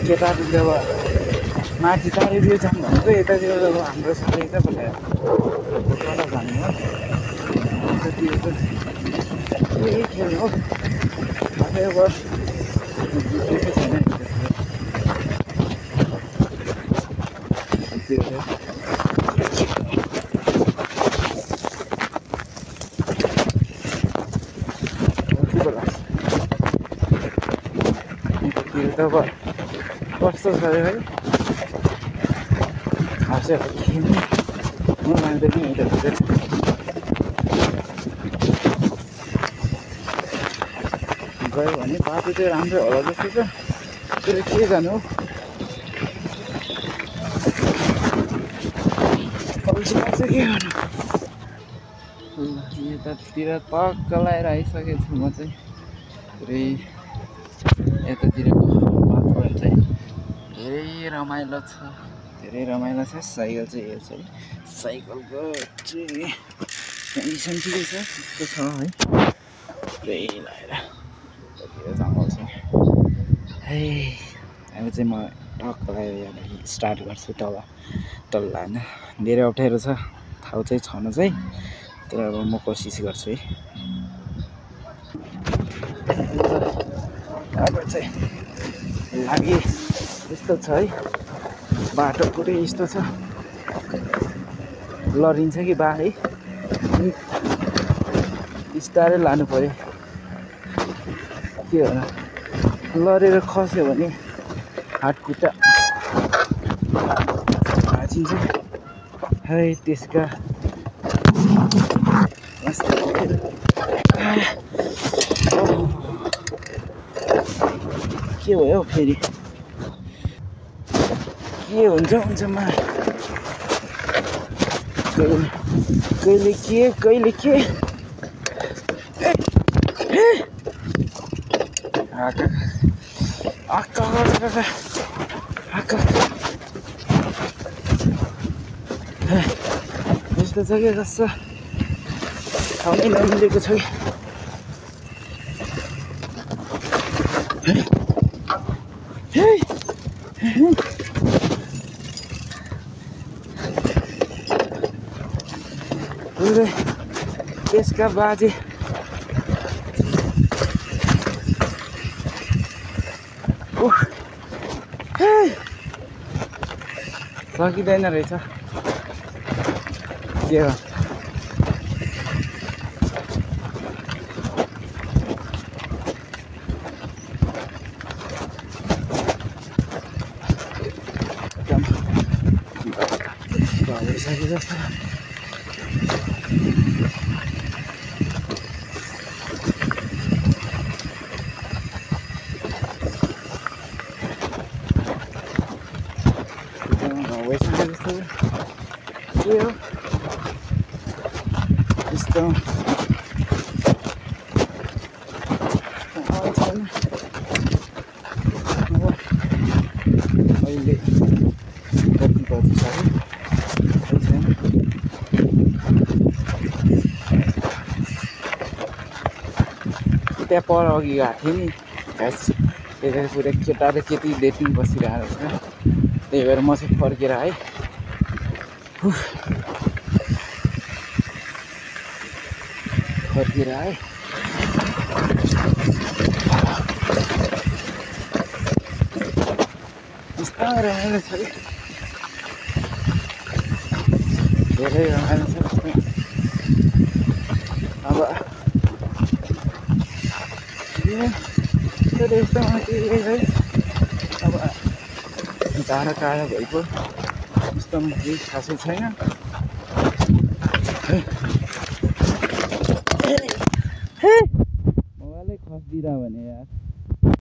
केटाहरू जब माथि तारिदियो जानु भनेको यतातिर अब हाम्रो साथै त भनेर तल जानु हो त्यो त के खेल हो आफै अब जितेकै छैन त अब कस्तो छ अरे है खासै खेल्नु म मान्दैन यतातिर गयो भने बाटो चाहिँ राम्रै होला जस्तो छ तर के गर्नु हो अल्छीमा चाहिँ के गर्नु यतातिर पक्क लगाएर आइसकेको छु म चाहिँ पुरै यतातिरको वातावरण चाहिँ धेरै रमाइलो छ साइकल चाहिँ हेर्छ है साइकलको चाहिँ कन्डिसन ठिकै छ त्यस्तो छ है पुरै लगाएर यतातिर जङ्गल है अब चाहिँ म टक्क लगाएर यहाँदेखि स्टार्ट गर्छु तल लान धेरै अप्ठ्यारो छ ठाउँ चाहिँ छनु चाहिँ तर अब म कोसिस गर्छु है अब चाहिँ लागि यस्तो छ है बाटो पुरै यस्तो छ लडिन्छ कि बा है बिस्तारै लानु पर्यो के हो लडेर खस्यो भने हातखुट्टा भाँचिन्छ है त्यसका के भयो फेरि के हुन्छ मा कहिले के आका यस्तो छ क्या कस्तो ठाउँै नमिलेको छ कि त्यसका बाजे सकिँदैन रहेछ के हो भइसक्यो जस्तो के हो यस्तो छैन अहिले कति बजिसक्यो छैन त्यहाँ पर अघि गएको थिएँ नि त्यता पुरै केटा र केटी डेटिङ बसिरहेको छ त्यही भएर म चाहिँ फर्केर आएँ फर्केर आएँ बिस्तारै रमाइलो छ धेरै रमाइलो छ अब यस्तो माथि है अब टाढा टाढा भएको यस्तोमा केही खासै छैन मोबाइलै खस्दिरह्यो भने यार